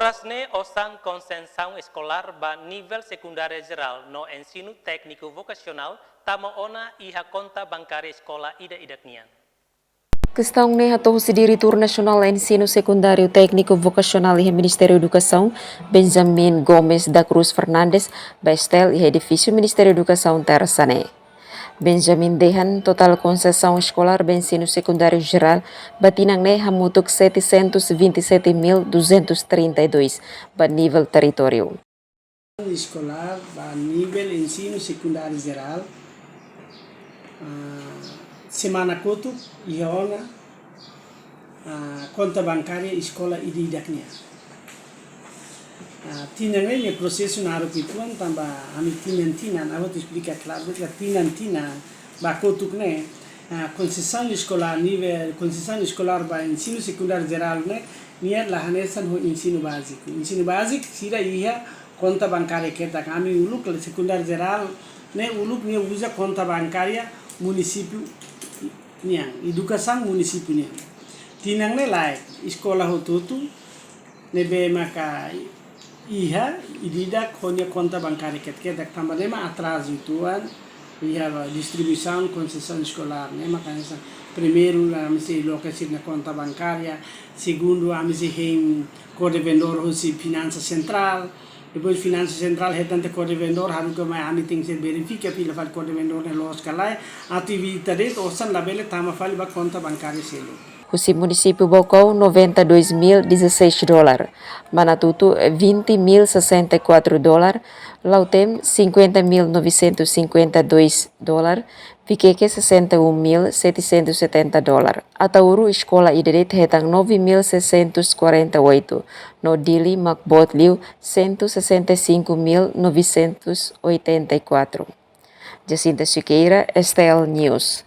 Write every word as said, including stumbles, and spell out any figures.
Oras ne'e osan konsesaun eskolár ba nivel sekundáriu jerál no ensinu tékniku vokasionál tama ona iha konta bankária eskola ida-idak nian. Kestaun ne'e hato'o husi Diretór Nasionál Ensinu Sekundáriu Tékniku Vokasionál iha Ministériu Edukasaun, Benjamin Gomes da Cruz Fernandes, ba STL iha edifísiu Ministériu Edukasaun Tersa ne'e. Benjamin dehan totál konsesaun eskolár ba ensinu sekundáriu jerál ba tinan ne'e hamutuk setecentos e vinte e sete mil duzentos e trinta e dois ba nivel territóriu. Eskolár ba nivel ensinu sekundáriu jerál, ah, semana kotuk iha ona, ah, konta bankária eskola ida-idak nian. Ah, tinan ne'e nia prosesu naruk uitoan tanba ami tinan-tinan, ha'u atu esplika klaru, tinan-tinan ba kotuk ne'e, ah, konsesaun eskolár nivel, konsesaun eskolár ba ensinu sekundáriu jerál ne'e, nia la hanesan ho ensinu báziku. Ensinu báziku sira iha konta bankária ketak, ami uluk la sekundáriu jerál ne'e uluk nia uza konta bankária munisípiu nian, edukasaun munisípiu nian. Tinan ne'e lae, eskola hotu-hotu ne'ebé maka iha, ida-idak ho nia konta bankária ketak-ketak, tanba ne'e mak atrazu uitoan iha distribuisaun konsesaun eskolár ne'e, maka hanesan primeiru, ami sei loke sira-nia konta bankária, segundu, ami sei hein koordinadór husi finansa sentrál, depois finansa sentrál hetan tiha koordinadór, haruka mai ami tenke verifika fila fali koordinadór ne'e loos ka lae, atu evita de'it osan labele tama fali ba konta bankária seluk. Husi munisípiu Baucau, noventa e dois mil dezasseis dólar, Manatuto, vinte mil sessenta e quatro dólar, Lautém, cinquenta mil novecentos e cinquenta e dois dólar, Viqueque, sessenta e um mil setecentos e setenta dólar. Ataúro, eskola ida de'it hetan nove mil seiscentos e quarenta e oito, no Dili mak boot liu, cento e sessenta e cinco mil novecentos e oitenta e quatro. Jacinta Siqueira, STL News.